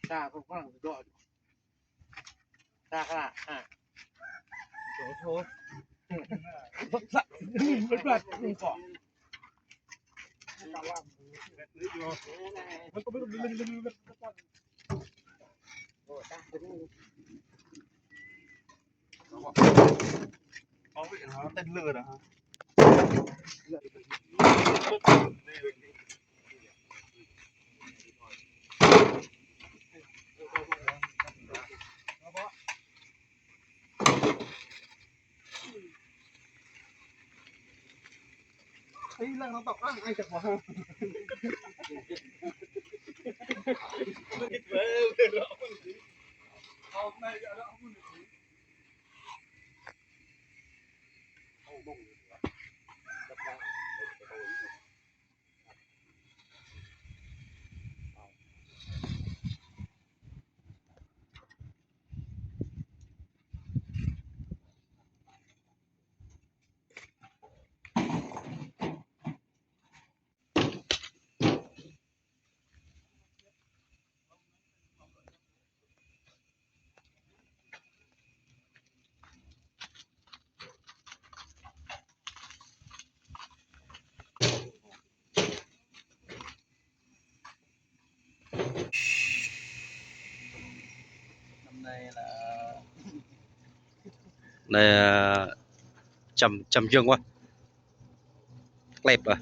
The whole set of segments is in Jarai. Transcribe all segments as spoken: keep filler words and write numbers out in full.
Ta không có làm được. Ta các bạn, à. Thôi. Tên lừa đó hả? Tí lăng nó tọc á, ai chặt vào. Năm nay là Này, à, chăm, chăm giường quá. Klep à.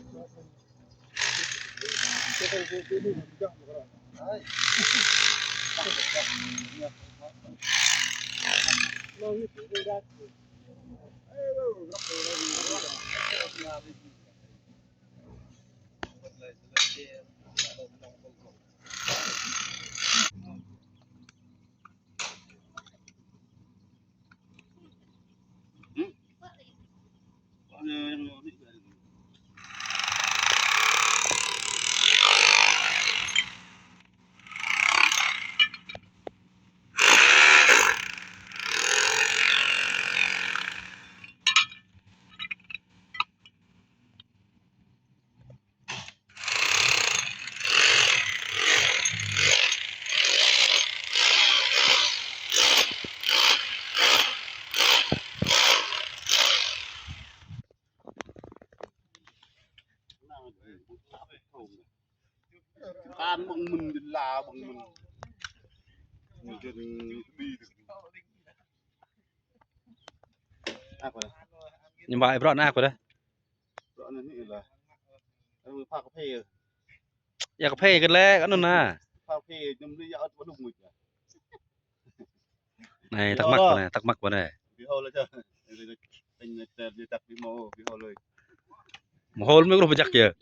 Kan ƀơ̆ng mơ̆n, đi la ƀơ̆ng mơ̆n. Mơ̆n jơ̆n bi. Ak ƀơi. Ñu ƀă ih brŏ anai ak ƀơi. Brŏ anai ñu lah. Ơ, pha cà phê. Ia cà phê kơ lĕ, kơ anŭn anai. Pha cà phê, ñu đi ia ăt ƀơ̆ng mơ̆n. Anai, thắc mắc ƀơi anai, thắc mắc ƀơi anai. Bi hol aja. Tơña, tơña, tơña, bi hol. Mơ̆ hol mơ̆ kơ ruh pơjăk yơh.